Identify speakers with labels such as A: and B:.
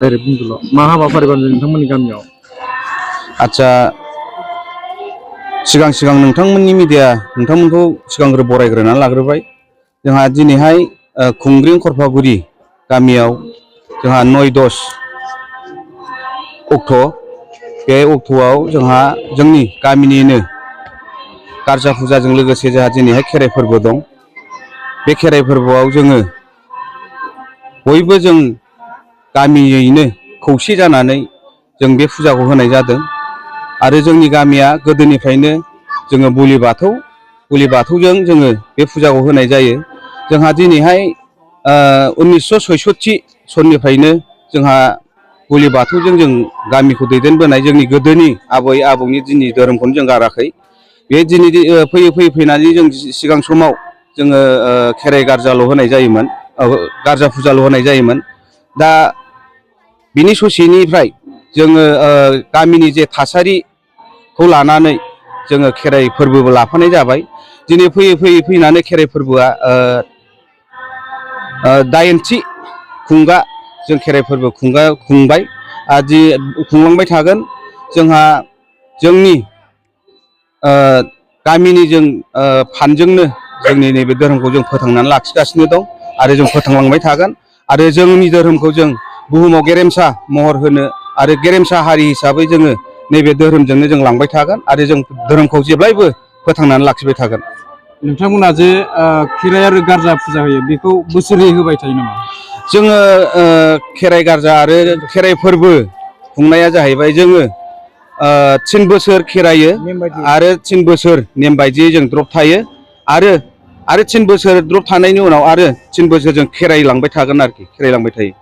A: Direct बुंदोल' मा हाबाफारि बानायदों नोंथांमोननि गामियाव?
B: आच्चा सिगां नोंथांमोननि मिडिया नोंथांमोनखौ सिगांग्रो बरायग्रोनानै लाग्रोबाय। जोंहा दिनैहाय खुंग्रिं खरफागुरि गामियाव जोंहा 9-10 अक्ट' बे अक्ट'आव जोंहा जोंनि गामिनिनो गारजा फुजाजों लोगोसे जोंहा दिनैहाय खेराइ फोरबो दं। बे खेराइ फोरबोआव जोङो बयबो जों गामियैनो खौसे जानानै जों बे फुजाखौ होनाय जादों आरो जोंनि गामिया गोदोनिफ्रायनो जोङो बुलि बाथौजों जोङो बे फुजाखौ होनाय जायो। जोंहा दिनैहाय 1966 सननिफ्रायनो जोंहा बुलि बाथौजों जों गामिखौ दैदेनबोनाय जोंनि गोदोनि आबै आबौनि दिननि धोरोमखौनो जों गाराखै। बे दिनै फैयै फैनानै जों सिगां समाव जोङो खेराइ गारजाल' होनाय जायोमोन, गारजा फुजाल' होनाय जायोमोन। दा बिनि ससेनिफ्राय जोङो गामिनि जे थासारिखौ लानानै जोङो खेराइ फोरबोबो लाफानाय जाबाय। दिनै फैयै फैनानै खेराइ फोरबोआ 8थि खुंगा जों खेराइ फोरबो खुंबाय आरो खुंलांबाय थागोन। जोंहा जोंनि गामिनि जों फान्डजोंनो जोंनि नैबे धोरोमखौ जों फोथांनानै लाखिगासिनो दं आरो जों फोथांलांबाय थागोन आरो जोंनि धोरोमखौ जों बुहुमाव गेरेमसा महर होनो आरो गेरेमसा हारि हिसाबै जोङो नैबे धोरोमजोंनो जों लांबाय थागोन आरो जों धोरोमखौ जेब्लायबो फोथांनानै लाखिबाय थागोन।
A: नोंथांमोना जे खेराइ आरो गारजा फुजा होयो बेखौ बोसोरै होबाय थायो नामा?
B: जोङो खेराइ गारजा आरो खेराइ फोरबो खुंनाया जाहैबाय जोङो 3 बोसोर खेरायो आरो 3 बोसोर नेम बायदियै जों द्रप थायो आरो 3 बोसोर द्रप थानायनि उनाव आरो 3 बोसोर जों खेराइलांबाय थागोन आरोखि खेराइलांबाय थायो।